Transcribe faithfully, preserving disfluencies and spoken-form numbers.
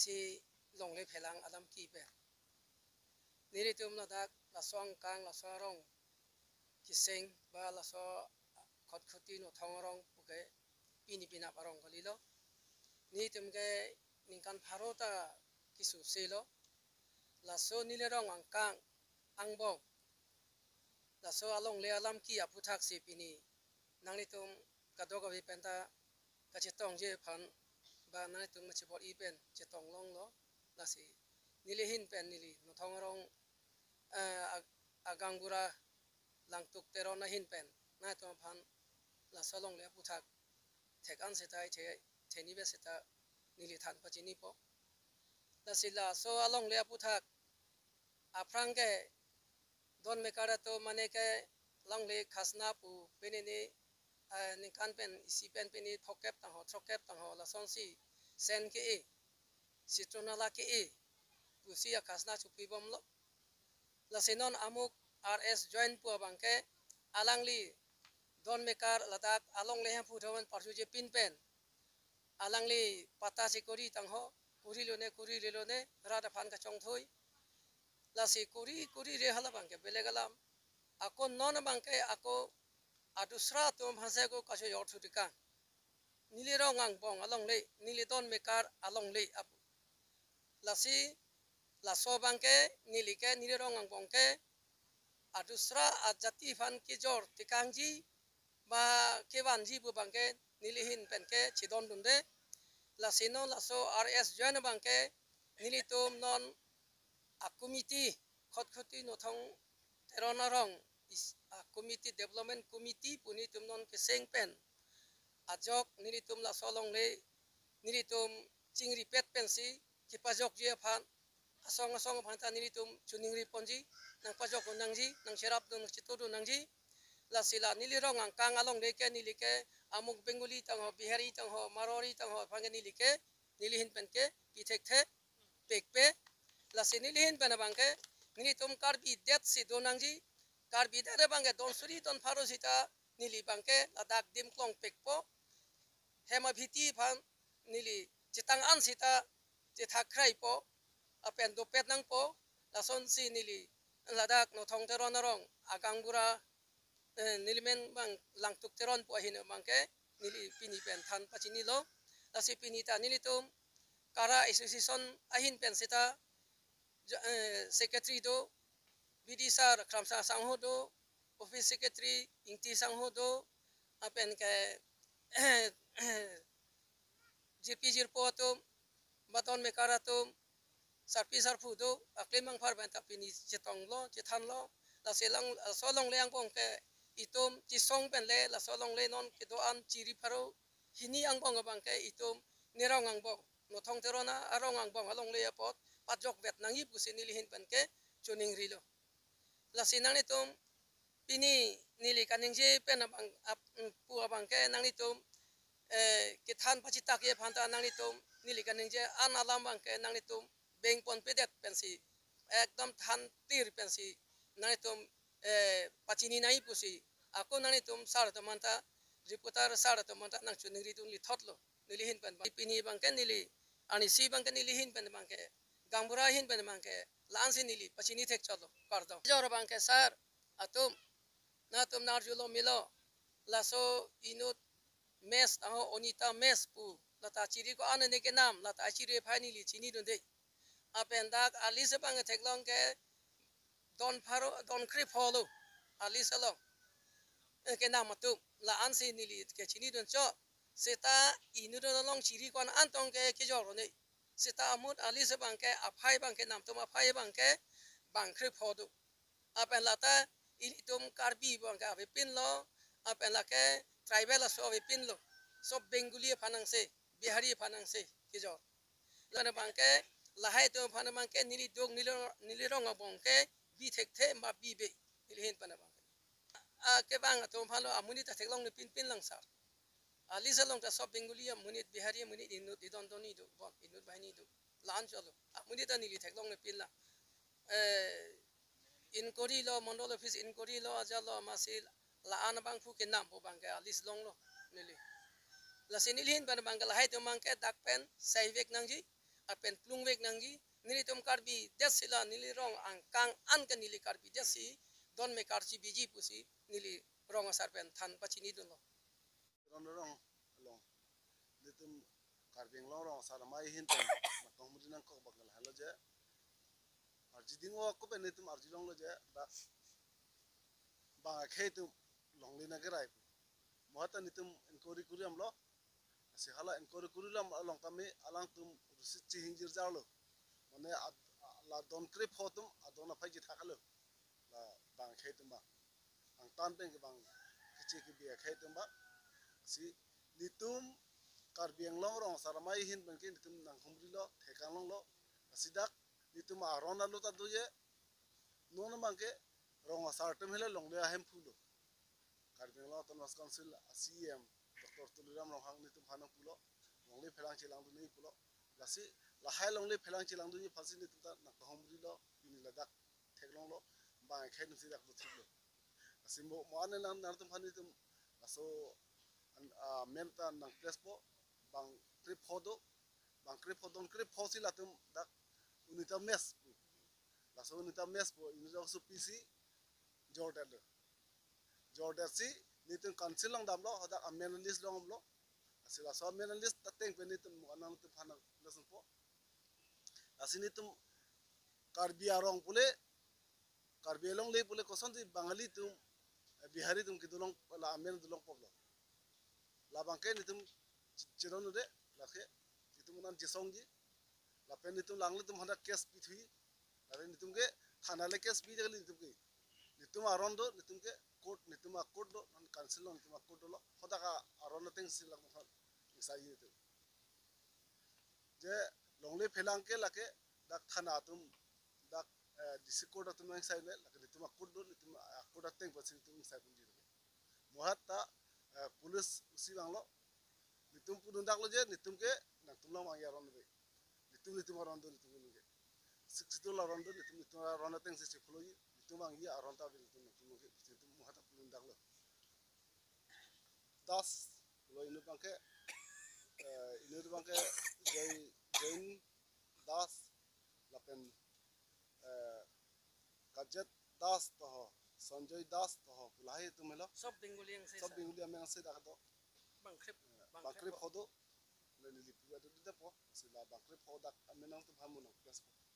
si longle phelang alam kipen. Nelitum ladak laso angkang, laso arong keseng ba laso Khatkhati Nothong arong puke pini penap arong kalilo. Nelitum ke ningkan pharo ta keso selo. Laso neli rong angkang angbong, laso alongle alam ki aputhak si pini nanglitum kadokave penta kachetongji aphan ba nanglitum machibor-i pen chetong longlo. Lasi neli ahin pen, neli Nothong arong, eh, ag-, agaonbura Langtuk Teron ahin pen nanglitum aphan laso alongle aputhak thek-an seta, the, theni vet seta neli than pachinipo. Lasi laso alongle aputhak aphrang ke don mekar atum mane ke longle khasna pu pini ni, eh, ningkan pen isi pen pini phokep tangho, throkkep tangho lasonsi sen ke-e, Sitronala ke-e pusi akhasna chupibomlo. Lasi non amuk R S Join pu abangke alangli don mekar ladak alongle hemphu doman parjuje pin pen alangli patta si kori tangho, kori lone, kori lone, rat aphan kachongthui. Lasi kori, kori re hala abangke beleg alam. Ako non abangke ako adusra atum aphansi ako kachojor thutikang. Neli rong angbong alongle, neli don mekar alongle apu. Lasi laso abangke neli ke, neli rong angbong ke adusra ajati aphan kejor tikangji ba kevanji pu abangke neli ahin pen ke chedondunde. Lasi non laso R S Join abangke nelitum non a committee, Khatkhati Nothong Teron arong is a committee, development committee pu nelitum non keseng pen ajok nelitum laso alongle nelitum chingripet pensi kepajokji aphan asong asong aphan ta nelitum choningri ponji, nangpajok dun nangji, nangcherap dun, nangchito dun nangji. Lasi la neli rong angkang alongle ke neli ke amuk Bengali tangho, Bihari tangho, Marwari tangho aphan ke neli ke, neli ahin pen ke pi thekthe, pekpe. Lasi neli ahin pen abangke nelitum Karbi det si do nangji. Karbi det abangke don suri don pharo sita neli abangke ladak dim klong pekpo. Hem abhiti aphan neli chetang-an sita chethak khraipo, lapen dopet nangpo. Lasonsi neli ladak Nothong Teron arong agaonbura, eh, neli men bang Langtuk Teron pu ahin abangke neli pini pen than pachinilo. Lasi pini ta nelitum Kara Association ahin pen sita jo-, eh, secretary do, B D sir Kramsa Sangho do, office secretary Ingti Sangho do, lapen ke J P jirpo atum, ba don mekar atum, sarpi sarpo do, aklem angphar pen ta pini chetonglo, chethanlo. Lasi lang, laso alongle angbong ke itum chesong pen le, laso alongle non kedo-an chiri pharo hini angbong abangke itum neli rong angbong, Nothong Teron arong angbong alongle apot pajok vet nangji pusi neli ahin pen ke choningrilo. Lasi nanglitum pini neli kaningje pen abang ap, pu abangke nanglitum, eh, kethan pachitak-e aphan ta nanglitum neli kaningje an alam abangke nanglitum beng ponpedet pensi, ekdom than tir pensi nanglitum, eh, pachini nangji pusi ako nanglitum sar atum anta, reporter sar atum anta nangchoningri dun lithotlo. Neli ahin pen abang, pini abangke neli, arnisi abangke neli ahin pen abangke, gaonbura ahin pen abangke la-ansi neli pachini thekchotlo, kardom. Jor abangke sar atum, nangtum nangarjulo melo, laso inut Mess, aho Onita Mess pu, lata chiri ko-an ne kenam, lata chiri aphai neli chinidunde. Lapen dak a-list abang theklong ke don pharo, don kre pholo a-list along, eh, kenam atum la-ansi neli kechinidunchot. Seta inut along chiri ko-an an tong ke kejor ne. Seta amut a-list abangke aphai abangke, namtum aphai abangke bang kre pho do. Lapen lata ilitum Karbi abangke avepinlo, lapen lake tribal aso avepinlo. Sob Bengali aphan nangse, Bihari aphan nangse kejor. Lana abangke lahai atum aphan abangke neli duk, neli, neli rong angbong ke bi thekthe ma bibe, neli ahin pen abangke. A, kevang atum aphanlo amonit ta theklongle pinpin lang sar. A-list along ta sob Bengali amonit, Bihari amonit, inut idon doni do, bon, inut banghini do. La-an chotlo. Amonit ta neli theklongle pin lang. Eh, inquiry lo, mondol office inquiry lo, ajatlo, masi la-an abangphu kenam pu abangke a-list longlo neli. Lasi neli ahin pen abangke lahai atum abangke dak pen saivek nangji. lapen plungvek nangji, nelitum Karbi det si la neli rong angkang an ke neli Karbi det si, don me karchi biji pusi neli rong asar pen than pachini dunlo. Rong rong along, nelitum Karbi Anglong rong asar amei ahin pen nangkehumri nangkok abang ke lahelo je, arjudun ako pen nelitum arjulonglo je, dak bang akhei atum longle nangkerai pu. Mo hata nelitum inquiry kuri damlo. Lasi hala inquiry kuri dam along tame alangtum rusi chihing jirjarlo. Mane ad-, la don krepho atum adon aphai chethaklo. La bang akhei atum abang. Angtan pen ke bang keche kebi akhei atum abang. Lasi nelitum Karbi Anglong rong asar amei ahin pen ke nelitum nangkehumrilo, theklonglo. Lasi dak nelitum aron alo ta do je. Non abang ke rong asar atum helo longle ahem pulo. Karbi Anglong Autonomous Council a C E M Doctor Tuliram Ronghang nelitum aphan nangpulo, longle phelang chelangdunji pulo. Lasi lahai longle phelang chelangdunji aphansi nelitum ta nangkehumrilo, pini ladak theklonglo, bang akhei atumsi dak do thiklo. Lasi mo, mo an nang nangtum aphan nelitum laso an, ah, amen ta nangplacepo, bang krepho do, bang krepho don krepho si latum dak UNITA mess pu. Laso UNITA mess pu, UNITA sopi si jordetlo. Jordetsi nelitum council along damlo, hadak amen list along damlo. Lasi laso amen list ta ateng pen nelitum mo an nangtum aphan nangplacepo. Lasi nelitum Karbi arong pule, Karbi alongle pule kosonsi Bangali atum, eh, Bihari atum kedolong la amen dolongpoplo. Labang ke nelitum ch-, chedon ude, lake nelitum unan chesongji. Lapen nelitum langlitum hadak case pithui. Lapen nelitum ke thana le case pi jali nelitum ke. Nelitum aron do, nelitum ke court, nelitum a court do, non council along nelitum a court dolo. Hadak a aron atengsi latum aphan ingsai nelitum. Je longle phelang ke lake dak thana atum, dak, eh, district court atum nangsaile, lake nelitum a court do, nelitum a court ateng pensi nelitum ingsai ponji. Mo hata, eh, police usi vanglo, nelitum pudun daklo je, nelitum ke nangtum along vangji aron ave. Nelitum, nelitum aron do, nelitum ke. Sixty-two aron do, nelitum, nelitum aron atengsi chephuloji, nelitum vangji aron ta ave, nelitum, nelitum ke, nelitum mo hata pudun daklo. Das, lo inut abang ke, eh, inut abang ke Joy, Join Das, lapen, eh, Kajet Das toho, Sanjoy Das toho, pu lahai atum helo. Sob Bengali angse, sob sir. Bengali amen angse dak do. Bang krep, eh, bang bang krep krepho do. Le neli pu adu di dapo, si la bang krepho dak amen nangtum aphan mo nangplacepo.